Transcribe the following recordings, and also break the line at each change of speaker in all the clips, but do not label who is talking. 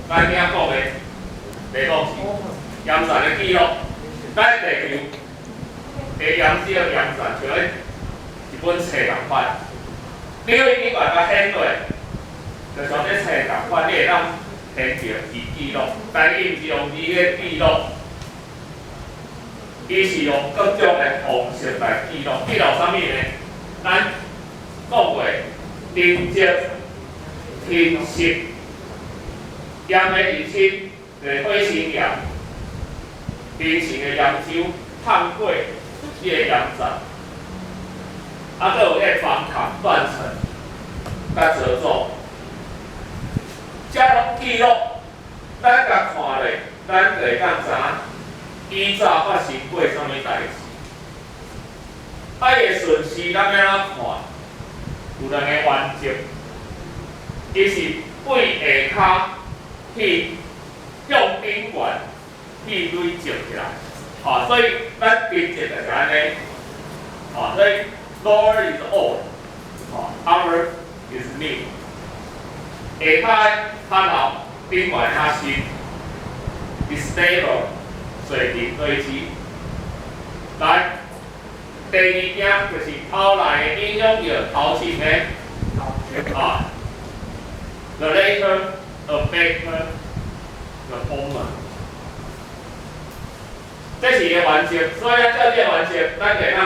咱今講的題目是岩層的記錄。咱地球的岩石岩層像咧一本冊仝款，你去醫院共掀落，就像這冊仝款，你會當現著伊記錄，但伊毋是用字咧記錄，伊是用各種的方式來記錄。記錄啥物呢？咱講過沉積、侵蝕、岩的入侵，就是火成岩，形成的岩漿燙過這个岩層，啊，閣有彼個方孔斷層，佮褶皺，這攏記錄，咱共看咧，咱就會當知影以早發生過啥物代誌。啊，伊的順序咱欲按怎看？有兩個原則，伊是對下跤去向頂懸去累積起來，吼，所以咱沉積就是按呢，吼，所以 lower is old，吼，upper is new，下跤較老，頂懸較新，is stable，水平堆積。來，第二件就是頭來的影響著頭前的，啊，the latter affect the former，這是伊的原則，所以咱照這個原則，咱就會當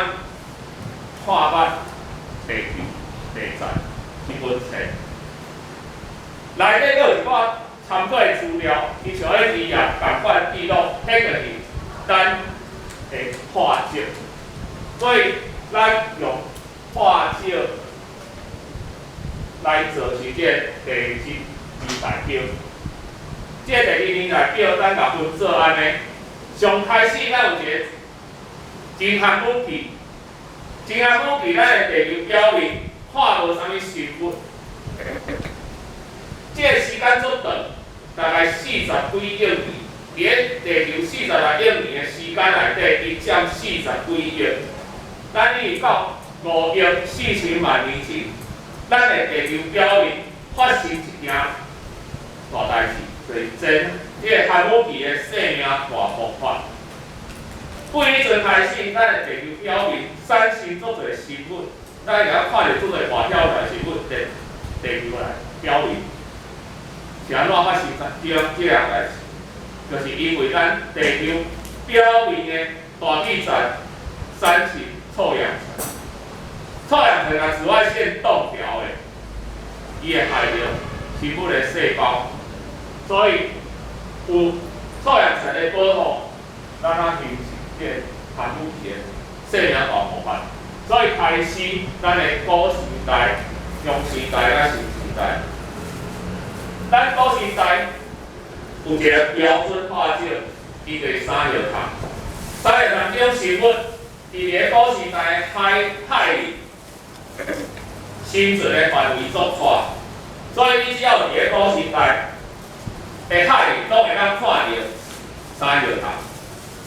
看捌地球地層這本冊。內底閣有一寡參考的資料，伊像彼二頁仝款記錄，彼就是咱的化石。所以咱用化石來做是這個地質年代表。這個地質年代表，咱共分做按呢。上開始咱有一個真寒武紀，真寒武紀咱的地球表面看無啥物生物。這個時間足長，大概四十幾億年。佇咧地球46億年的時間內底，伊佔四十幾億。咱一直到5億4千萬年前，咱的地球表面發生一件大代誌，就是真這个寒武紀的生命大爆發。對彼陣開始，咱的地球表面產生足濟生物，咱會曉看著足濟活跳來生物佇地球內表面。是按怎發生這樣代誌？就是因為咱地球表面的大氣層產生臭氧層，臭氧層共紫外線凍掉的，伊會害著生物的細胞，所以有臭氧層的保護，咱才形成這个寒武紀的生命大爆發。所以開始咱的古生代、中生代佮新生代。咱古生代有一个標準化石，伊就是三葉蟲。三葉蟲這種生物，佇咧古生代海裡生存的範圍足大，所以你只要佇咧古生代的海裡，攏會當看著三葉蟲。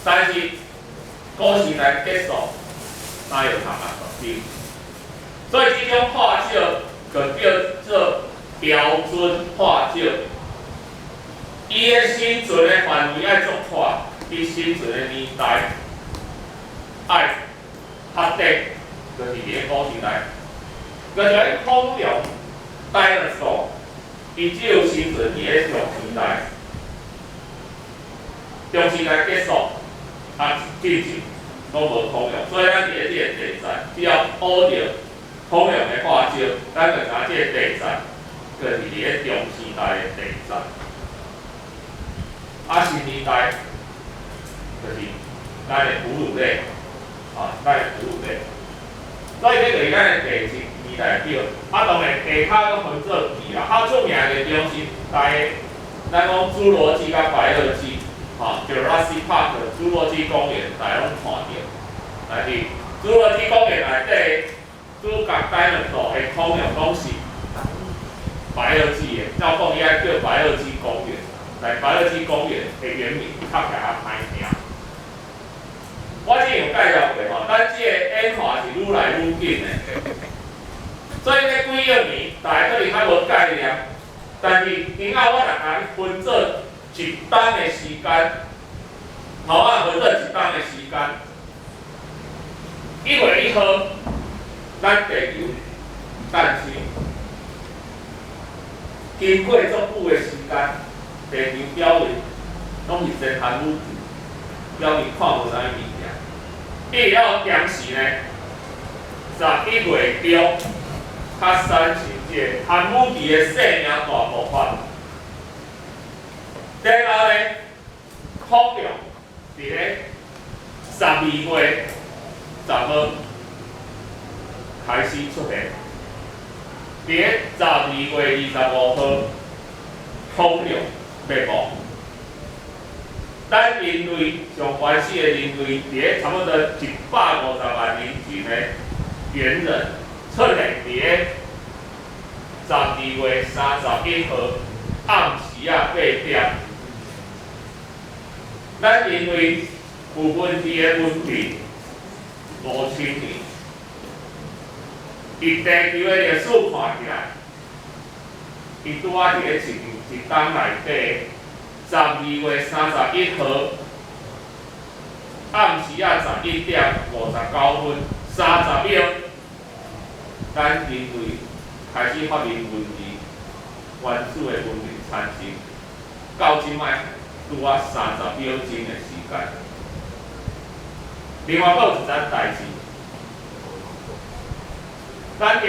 但是古生代結束，三葉蟲也絕跡。所以這種化石就叫做標準化石。伊的生存的範圍愛足闊，伊生存的年代愛較短，就是佇咧古生代。閣像彼恐龍 dinosaur，伊只有生存佇咧中生代，中生代結束，啊，進前攏無恐龍，所以咱佇咧這个地層，只要挖著恐龍的化石，咱就知影這个地層就是佇咧中生代的地層。啊，新年代就是咱的哺乳類，啊，咱的哺乳類。所以這就是咱的地質年代表。啊，當然下跤閣分做紀啦。較出名的中生代，咱講侏羅紀佮白堊紀，吼，Jurassic Park 侏羅紀公園，大家攏看著。但是侏羅紀公園內底主角 dinosaur 的恐龍攏是白堊紀的，照講伊愛叫白堊紀公園。但白堊紀公園的原名讀起來較歹聽。我之前有介紹過吼，咱這个演化是愈來愈緊的，所以這幾億年，大家可能較無概念。但是今仔我若共你分做一冬的時間，吼，我分做一冬的時間，1月1號，咱地球誕生，經過足久的時間，地球表面攏是前寒武紀，表面看無啥物物件。一直到當時呢，11月中，較產生這個寒武紀的生命大爆發。然後呢，恐龍佇咧12月10號開始出現，佇咧12月25號，恐龍滅亡。咱人類上原始的人類，佇咧差不多150萬年前的猿人出現佇咧12月31號暗時仔8點。咱人類有文字的文明5000年，佇地球的歷史看起來，伊拄仔佇咧一一冬內底12月31號暗時仔11點59分30秒，咱人類開始發明文字，原始的文明產生，到這擺拄仔30秒鐘的時間。另外，閣有一件代誌，咱的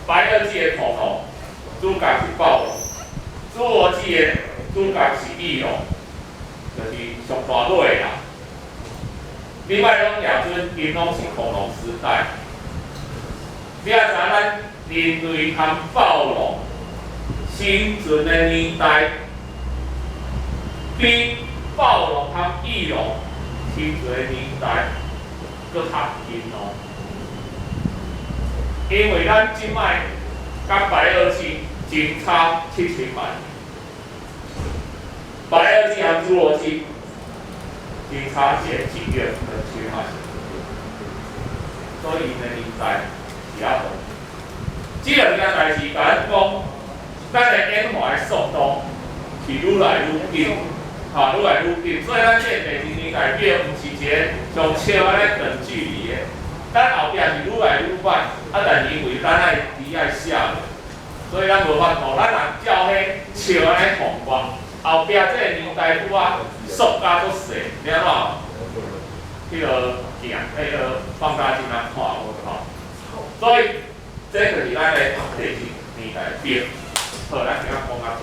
白堊紀的恐龍主角是暴龍，侏羅紀的主角是翼龍，就是上大尾的啦。另外攏也陣𪜶攏是恐龍時代。你也知咱人類和暴龍生存的年代，比暴龍和翼龍生存的年代閣較近哦。因為咱這擺佮白堊紀只差7000萬年，白堊紀和侏羅紀只差一個1億2000萬，所以𪜶的年代是較長。這兩件代誌共咱講，咱的演化的速度是愈來愈緊，哈，愈來愈緊。所以咱這個地球年代表毋是一個像笑按呢長距離的，咱後壁是愈來愈慢，啊，但是因為咱愛字愛寫落，所以咱無法度，咱若照彼笑按呢放光，後壁這個年代拄仔縮甲足細，你按怎？彼個鏡，彼個放大鏡來看有無吼？所以這就是咱的地球年代表。好，咱今仔講到遮。